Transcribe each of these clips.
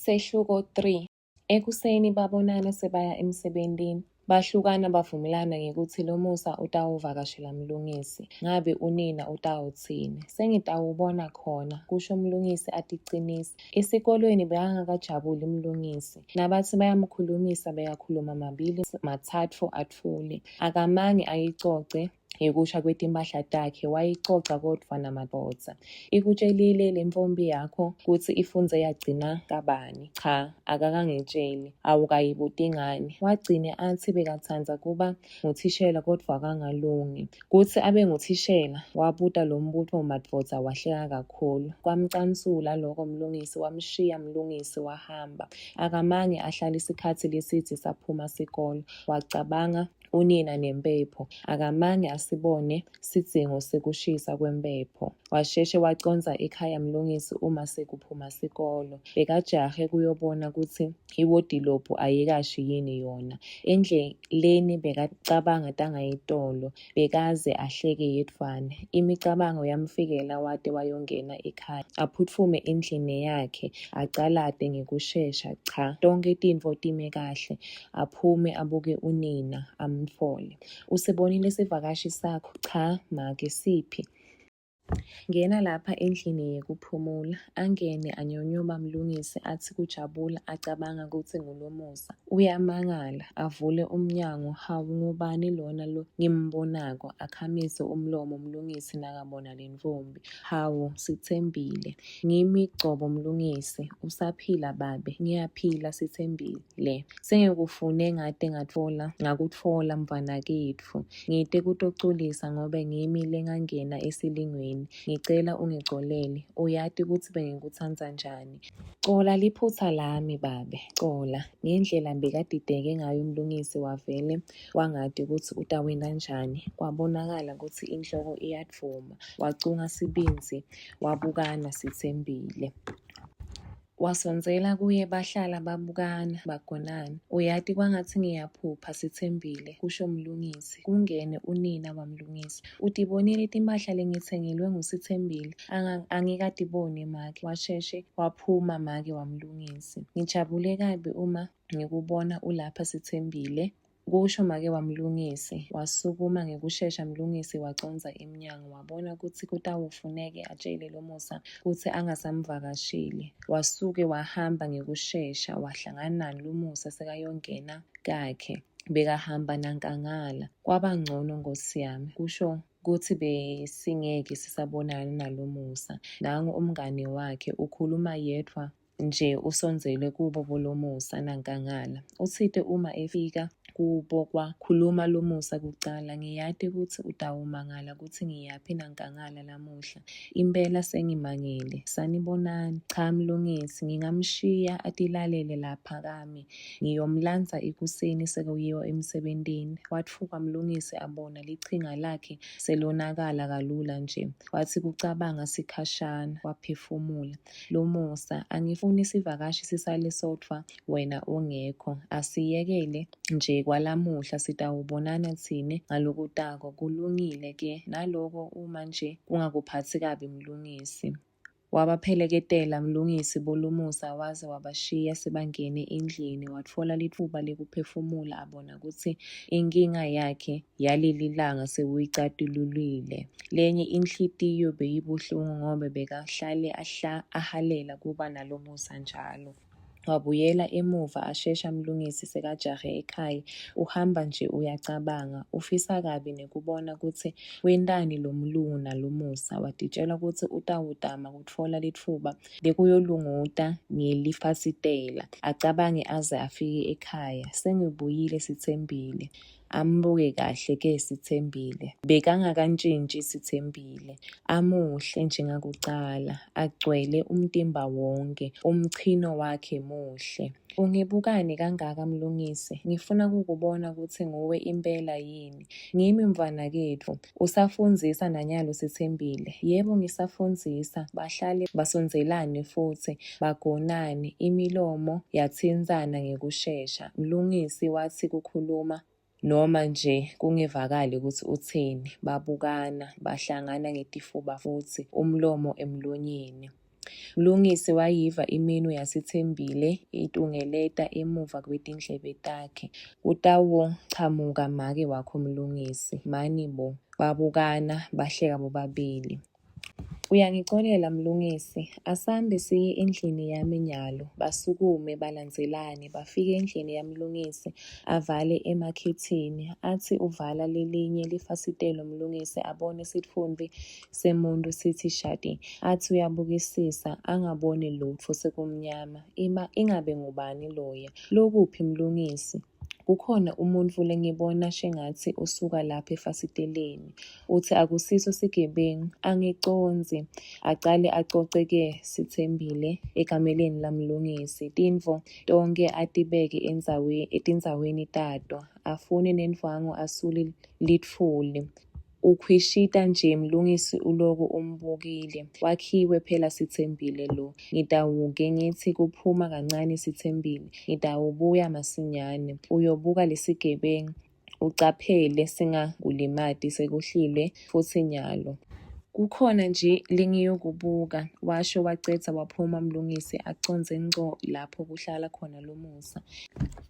Sehluko 3. Ekuseni babonana sebaya emsebentini. Bahlukana bavumelana ngekutsi Lomusa utawuvakashela Mlungisi. Ngabe unina utawutsini? Sengitawubona khona, kusho Mlungisi aticinisa. Esikolweni bekangakajabuli Mlungisi. Nabatsi bayamkhulumisa bekakhuluma mabili matsatfu atfule. Akamange ayicoce yekusha kwetimphahla takhe wayicoca kodvwa namadvodza. Ikutjelile lentfombi yakho kutsi ifundze yagcina kabani? Cha, akakangitjeli. Awukayibuti ngani? Wagcine atsi bekatsandza kuba nguthishela kodvwa akangalungi. Kutsi abe nguthishela? Wabuta lombuto Madvodza wahleka kakhulu. Kwamcansula loko Mlungisi wamshiya Mlungisi wahamba. Akamange ahlale sikhatsi lesidze saphuma sikolo. Wacabanga unina nempepho. Akamange asibone sidzingo sekushisa kwempepho. Washeshe wacondza ekhaya Mlungisi uma sekuphuma sikolo. Bekajahe kuyobona kutsi iwodilobhu ayikashi yini yona. Endleleni bekacabanga tangayitolo. Bekaze ahleke yedvwana. Imicabango yamfikela wate wayongena ekhaya. Aphutfume endlini yakhe acalate ngekushesha. Cha, tonkhe tintfo time kahle. Aphume abuke unina, amtfole. Usibonile sivakashi sakho? Cha, make, siphi? Ngena lapha endlini yekuphumula. Angene anyonyoba Mlungisi atsi kujabula acabanga kutsi nguLomusa. Uyamangala, avule umnyango, hawu ngubani lona longimbonako? Akhamise umlomo Mlungisi nakabona lentfombi. Hawu, Sitsembile. Ngimi cobo Mlungisi. Usaphila babe? Ngiyaphila Sitsembile. Sengikufune ngate ngatfola ngakutfola mntfwanaketfu. Ngite kutocolisa ngobe ngimi lengangena esilingweni. Ngicela ungicolele. Uyati kutsi bengikutsandza njani. Cola liphutsa lami babe, cola. Ngendlela bekadideke ngayo Mlungisi wavele wangati kutsi utawenta njani. Kwabonakala kutsi inhloko iyadvuma. Wacunga sibindzi wabukana Sitsembile. Wasondzela kuye bahlala babukana, bagonana. Uyati kwangatsi ngiyaphupha Sitsembile, kusho Mlungisi. Kungene unina waMlungisi. Utibonile timphahla lengitsengelwe nguSitsembile? Angikatiboni make. Washeshe waphuma make waMlungisi. Ngijabule kabi uma ngikubona ulapha Sitsembile, Kusho make waMlungisi. Wasukuma ngekushesha Mlungisi wacondza emnyango wabona kutsi kutawufuneke atjele Lomusa kutsi angasamvakasheli. Wasuke wahamba ngekushesha wahlangana naLomusa sekayongena kakhe. Bekahamba naNkangala. Kwaba ncono Nkosi yami, kusho kutsi besingeke sisabonana naLomusa. Nangu umngani wakhe ukhuluma yedvwa nje usondzele kubo boLomusa naNkangala. Utsite uma efika kubo kwakhuluma Lomusa kucala, Ngiyati kutsi utawumangala kutsi ngiyaphi naNkangala lamuhla. Impela sengimangele. Sanibonani. Cha Mlungisi, ngingamshiya atilalele lapha kami. Ngiyomlandza ekuseni sekuyiwa emsebentini. Watfuka Mlungisi abona lichinga lakhe selonakala kalula nje. Watsi kucabanga sikhashana, waphefumula. Lomusa, angifuni sivakashi sisale sodvwa wena ungekho. Asiyekele nje kwalamuhla sitawubonana tsine ngalokutako. Kulungile ke naloko uma nje kungakuphatsi kabi Mlungisi. Wabapheleketela Mlungisi boLomusa waze wabashiya sebangene endlini. Watfola litfuba lekuphefumula abona kutsi inkinga yakhe yalelilanga sewuyicatululile. Lenye inhlitiyo beyibuhlungu ngobe bekahlale ahalela kuba naLomusa njalo. Wabuyela emuva ashesha Mlungisi sekajahe ekhaya. Uhamba nje uyacabanga. Ufisa kabi nekubona kutsi wentani lomlungu naLomusa. Watitjela kutsi utawutama kutfola litfuba lekuyolunguta ngelifasitela. Acabange aze afike ekhaya. Sengibuyile Sitsembile. Ambuke kahle ke Sitsembile. Bekangakantjintji Sitsembile, amuhle njengakucala, agcwele umtimba wonkhe, umchino wakhe muhle. Ungibukani kangaka Mlungisi? Ngifuna kukubona kutsi nguwe impela yini. Ngimi mntfwanaketfu. Usafundzisa nanyalo Sitsembile? Yebo ngisafundzisa. Bahlale basondzelane futsi bagonane, imilomo yatsintsana ngekushesha. Mlungisi watsi kukhuluma noma nje kungevakali kutsi utsini. Babukana, bahlangana ngetifuba futsi, umlomo emlonyeni. Mlungisi wayiva iminwe yaSitsembile itungeleta emuva kwetindlebe takhe. Kutawuchamuka make wakho Mlungisi, mani bo. Babukana, bahleka bobabili. Uyangicolela Mlungisi, asambe siye endlini yami nyalo. Basukume balandzelane, bafike endlini yaMlungisi avale emakhethini. Atsi uvala lelinye lifasitelo Mlungisi abone sitfunti semuntfu sitsi shadi. Atsi uyabukisisa angaboni lutfo sekumnyama. Ima ingabe ngubani loya? Lokuphi Mlungisi? Kukhona umuntfu lengibona shengatsi usuka lapha efasiteleni. Utsi akusiso sigebengu? Angicondzi. Acale acoce-ke Sitsembile ekameleni laMlungisi. Tintfo tonkhe atibeke etindzaweni tato. Afune nendvwangu asule litfuli. Ukhwishita nje Mlungisi uloku umbukile. Wakhiwe phela Sitsembile lo. Ngitawuke ngitsi kuphuma kancane Sitsembile. Ngitawubuya masinyane. Uyobuka lesigebengu ucaphele singakulimati sekuhlile futsi nyalo. Kukhona nje lengiyokubuka, washo wacedza waphuma Mlungisi acondze ngco lapho kuhlala khona Lomusa.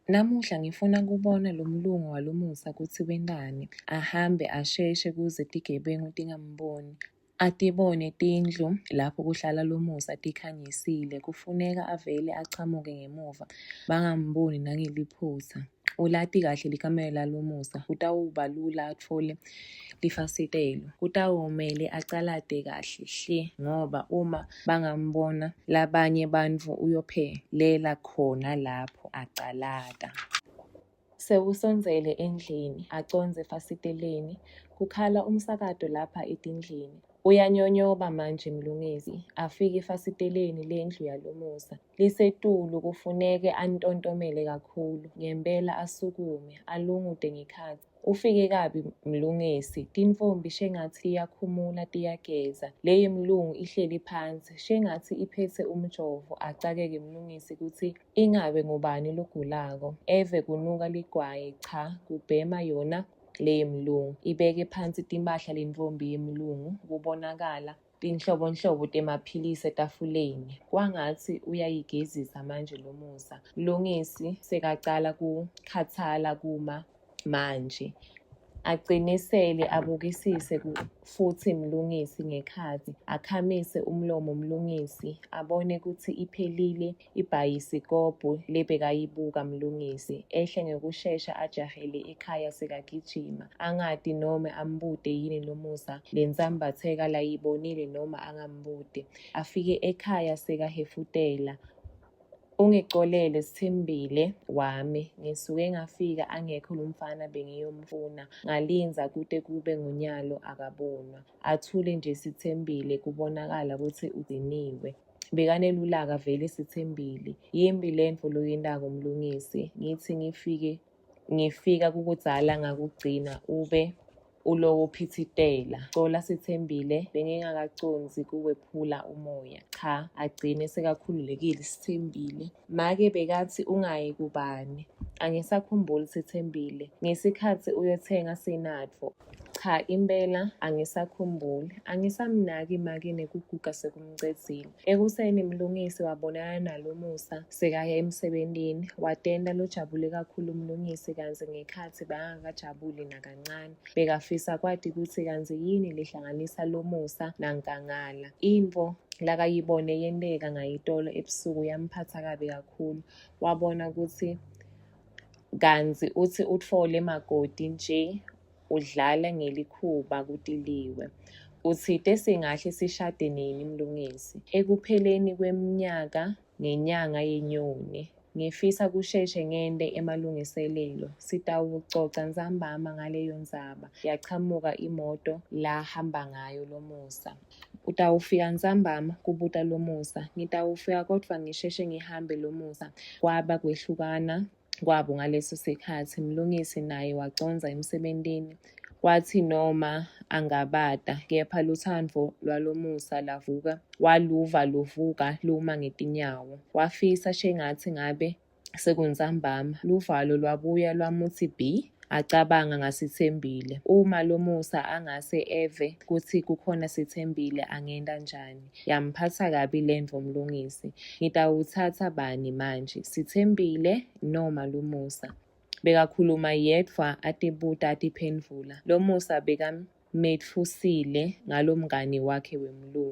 Namuhla ngifuna kubona lomlungu waLomusa kutsi wentani, ahambe asheshe kuze tigebengu tingamboni. Atibone tindlu lapho kuhlala Lomusa tikhanyisile, kufuneka avele achamuke ngemuva bangamboni nangeliphutsa. Ulati kahle likamelo laLomusa, kutawuba lula atfole lifasitelo. Kutawumele acalate kahle hle ngoba uma bangambona labanye bantfu uyophelela khona lapho acalata. Sewusondzele endlini, acondze efasiteleni. Kukhala umsakato lapha etindlini. Uyanyonyoba manje Mlungisi, afike efasiteleni lendlu yaLomusa. Lisetulu kufuneke antontomele kakhulu. Ngempela asukume, alungute ngekhatsi. Ufike kabi Mlungisi, tintfombi shengatsi tiyakhumula tiyageza. Le yemlungu ihleli phansi, shengatsi iphetse umjovo. Acakeke Mlungisi kutsi Ingabe ngubani logulako? Eve kunuka ligwayi cha kubhema yona leyemlungu. Ibeke phansi timphahla lentfombi yemlungu kubonakala tinhlobonhlobo temaphilisi etafuleni. Kwangatsi uyayigezisa manje Lomusa. Mlungisi sekacala kukhatsala kuma manje. Acinisele abukisise futsi Mlungisi ngekhatsi. Akhamise umlomo Mlungisi abone kutsi iphelile ibhayisikobho lebekayibuka Mlungisi. Ehle ngekushesha ajahele ekhaya sekagijima. Angati nome ambute yini Lomusa lensambatseka layibonile noma angambuti. Afike ekhaya sekahefutela. Ungicolele Sthembile wami, ngisuke ngafika angekho lomfana bengiyomfuna. Ngalindza kute kube ngunyalo akabonwa. Athule nje Sithembile kubonakala kutsi udziniwe. Bekanelulaka vele Sithembile. Yimbi lentfo loyentako Mlungisi, ngitsi ngifike Ngifika kukudzala ngakugcina ube ulowo uphitsitela. Cola Sitsembile, bengingakacondzi kuwephula umoya. Cha, agcine sekakhululekile Sitsembile. Make bekatsi ungayi kubani. Angisakhumbuli Sitsembile. Ngesikhatsi uyotsenga sinatfo. Cha impela angisakhumbuli. Angisamnaki make nekuguga sekumcedzile. Ekuseni Mlungisi wabonana naLomusa sekaya emsebentini. Watenta lojabule kakhulu Mlungisi kantsi ngekhatsi bekangakajabuli nakancane. Bekafisa kwati kutsi kantsi yini lehlanganisa Lomusa naNkangala. Intfo lakayibone yenteka ngayitolo ebusuku yamphatsa kabi kakhulu. Wabona kutsi Kantsi utsi utfole makoti nje udlala ngelikhuba kutiliwe. Utsite singahle sishade nini Mlungisi? Ekupheleni kwemnyaka ngenyanga yeNyoni. Ngifisa kusheshe ngente emalungiselelo. Sitawucoca ntsambama ngaleyo ndzaba. Yachamuka imoto lahamba ngayo Lomusa. Utawufika ntsambama? Kubuta Lomusa. Ngitawufika kodvwa ngisheshe ngihambe Lomusa. Kwaba kwehlukana kwabo ngaleso sikhatsi. Mlungisi naye wacondza emsebentini. Kwatsi noma angabata kepha lutsandvo lwaLomusa lavuka waluva luvuka luma ngetinyawo. Wafisa shengatsi ngabe Sekuntsambama, luvalo lwabuya lwamutsi bhi. Acabanga ngaSitsembile. Uma Lomusa angase eve kutsi kukhona Sitsembile angenta njani? Yamphatsa kabi lentfo Mlungisi. Ngitawutsatsa bani manje, Sitsembile noma Lomusa? Bekakhuluma yedvwa atibuta atiphendvula. Lomusa bekametfusile ngalomngani wakhe wemlungu.